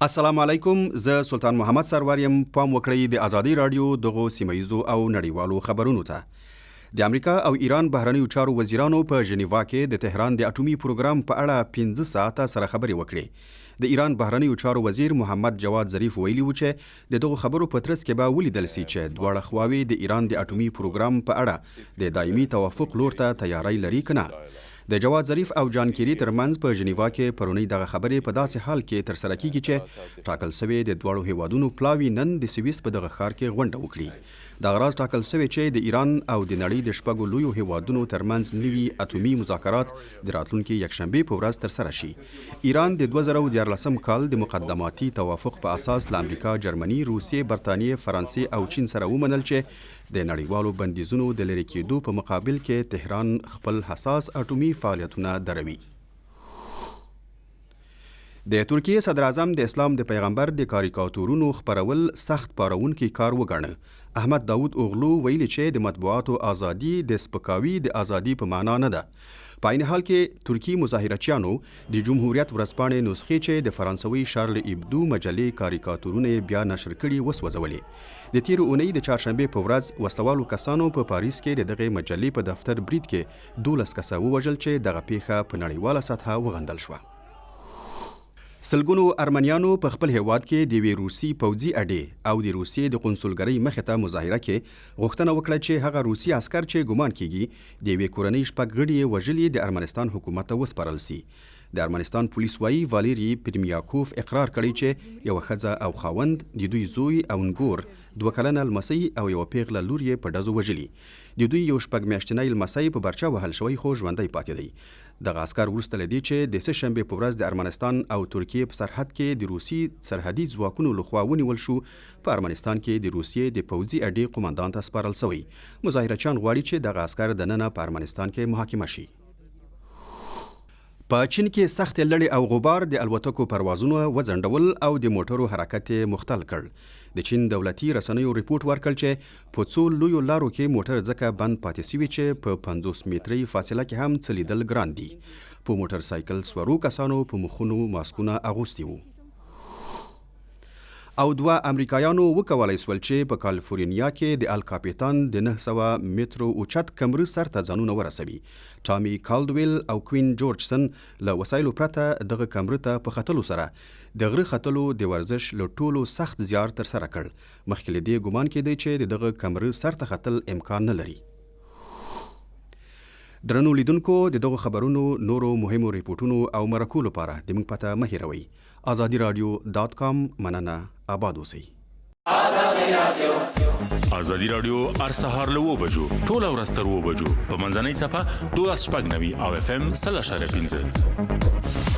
السلام علیکم، زه سلطان محمد سرور یم. پام وکړئ د ازادي راډیو دغو سیمه ییزو او نړیوالو خبرونو ته. د امریکا او ایران بهرنیو چارو وزیرانو په ژنیوا کې د تهران د اټومي پروګرام په اړه 5 ساعته سره خبرې وکړې. د ایران بهرنیو چارو وزیر محمد جواد ظریف ویلي و چې د دغو خبرو په ترڅ کې به ولیدل سي چې دواړه خواوې د ایران د اټومي پروګرام په اړه د دایمي توافق لور ته تیاری لري که نه. د جواد ظریف او جان کیري ترمنځ په ژنیوا کې پرونۍ دغه خبرې په داسې حال کې ترسره کیږي چې ټاکل شوې د دواړو هیوادونو پلاوي نن د سویس په دغه ښار کې غونډه وکړي. دغه راز ټاکل شوې چې د ایران او د نړۍ د شپږو لویو هیوادونو ترمنځ نوي اتومي مذاکرات د راتلونکې یکشنبې په ورځ ترسره شي. ایران د 2013 کال د مقدماتي توافق په اساس له امریکا، جرمني، روسیې، برتانیې، فرانسې او چین سره ومنل چې د نړیوالو بندیزونو د لرې کېدو په مقابل کې تهران خپل حساس اټومي فعالیتونه دروي. د ترکیې صدراعظم د اسلام د پیغمبر د کاریکاتورونو خپرول سخت پارونکی کار وګاڼه. احمد داود اوغلو ویلي چې د مطبوعاتو ازادي د سپکاوي د ازادي په معنا نه ده. په عین حال کې ترکي مظاهره چیانو د جمهوریت ورځپاڼې نسخې چې د فرانسوۍ شارل ایبدو مجلې کاریکاتورونه یې بیا نشر کړي، وسوځولې. د تېرې اونۍ د چهارشنبې په ورځ وسلوالو کسانو په پاریس کې د دغې مجلې په دفتر برید کې 12 کسه ووژل چې دغه پېښه په نړیواله سطحه وغندل شوه. سلګونو ارمنیانو په خپل هېواد کې د یوې روسي پوځي اډې او د روسیې د قونسلګرۍ مخې ته مظاهره کې غوښتنه وکړه چې هغه روسي عسکر چې ګومان کېږي د یوې کورنۍ شپږ غړي یې وژلي، د ارمنستان حکومت ته وسپارل سي. د ارمنستان پولیس وايي، والیري پرمیاکوف اقرار کړی چې یوه ښځه او خاوند، د دوی زوی او نګور، دوه کلنه لمسۍ او یوه پېغله لور یې په ډزو وژلي. د دوی یو شپږ میاشتنی لمسی په برچه وهل شوی خو ژوندی پاتې دی. دغه عسکر وروسته له دې چې د سه شنبې په ورځ د ارمنستان او ترکیې په سرحد کې د روسي سرحدي ځواکونو له خوا ونیول شو، په ارمنستان کې د روسیې د پوځي اډې قوماندان ته سپارل شوی. مظاهره چیان غواړي چې دغه عسکر دننه په ارمنستان کې محاکمه شي. په چین کې سختې لړې او غبار د الوتکو پروازونه وځنډول او د موټرو حرکت یې مختل کړ. د چین دولتي رسنیو رپوټ ورکړ چې په څو لویو لارو کې موټر ځکه بند پاتې شوي چې په 50 مترۍ فاصله کې هم څه لیدل ګران دي. په موټر سایکل سورو کسانو په مخونو ماسکونه اغوستي وو. او دوه امریکایانو وکولای سول چې په کالیفورنیا کې د الکاپیتان د 900 مترو اوچت کمره سر ته ځانونه ورسوي. ټامي کالدویل او کوین جورجسن له وسایلو پرته دغه کمره ته په ختلو سره د غره ختلو د ورزش له ټولو سخت زیار ترسره کړ. مخکې له دې ګومان کېده چې د دغه کمره سر ته ختل امکان نه لري. درنو لیدونکو، د دغو خبرونو، نورو مهمو رپوټونو او مرکو لپاره د موږ پته مه هېروئ، ازادي راډیو دات کام. مننه، آباد اوسئ. ازادي راډیو هر سهار له 7 بجو ټوله ورځ تر 7 بجو په منځنۍ څپه 1296 او اف ام 100.5.